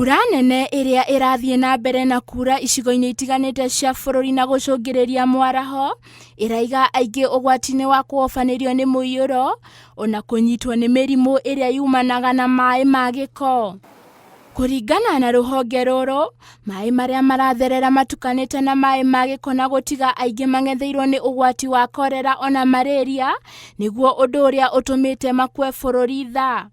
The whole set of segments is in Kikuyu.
Mbura nene ĩrĩa ĩrathiĩ na mbere na kuura icigo-inĩ itiganĩte cia bũrũri na gũcũngĩrĩria mwaraho, ĩraiga aingĩ ũgwati-inĩ wa kũhobanĩrio nĩ mũiyũro, ona kũnyitwo nĩ mĩrimũ ĩrĩa yumanaga na maĩ ma gĩko. Kũringana na rũhonge rũrũ, maĩ marĩa maratherera matukanĩte na maĩ ma gĩko na gũtiga aingĩ mang'etheirwo nĩ ũgwati wa korera ona malaria, nĩguo ũndũ ũrĩa ũtũmĩte makue bũrũri tha.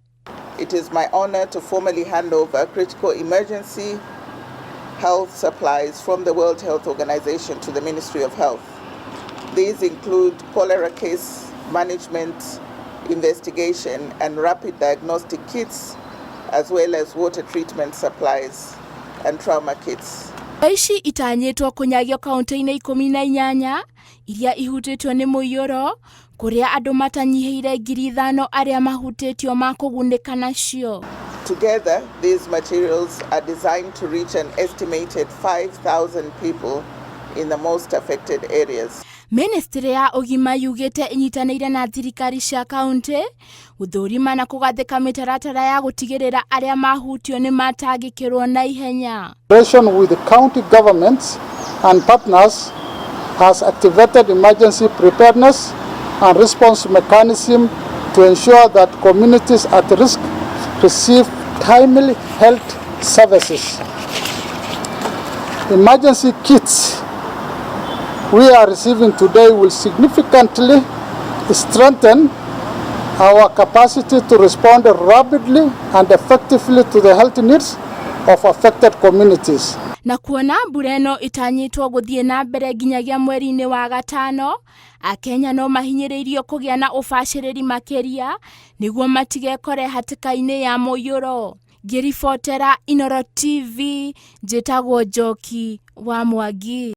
It is my honor to formally hand over critical emergency health supplies from the World Health Organization to the Ministry of Health. These include cholera case management, investigation, and rapid diagnostic kits, as well as water treatment supplies and trauma kits. Ici itanyĩtwo kũnyagio kaunti-inĩ 18 iria ihutĩtio nĩ mũiyũro, kũrĩa andũ matanyihĩire 5,000 arĩa mahutĩtio makũgunĩka nacio. Together, these materials are designed to reach an estimated 5,000 people in the most affected areas. Ministry ya ũgima yugĩte ĩnyitanĩire na thirikari cia kaunti gũthũrima na kũgathĩka mĩtaratara ya gũtigĩrĩra arĩa mahutio nĩ matangĩkĩrwo na ihenya. Cooperation with the county governments and partners has activated emergency preparedness and response mechanism to ensure that communities at risk receive timely health services. Emergency kits we are receiving today will significantly strengthen our capacity to respond rapidly and effectively to the health needs of affected communities. Na kuona mbura ĩno ĩtanyĩtwo gũthiĩ na mbere nginyagia mweri-inĩ wa gatano, Akenya no mahinyĩrĩirio kũgĩa na ũbacĩrĩri makĩria nĩguo matigekore hatĩka-inĩ ya mũiyũro. Ngĩribotera Inooro TV, njĩtagwo Njoki wa Mwangi.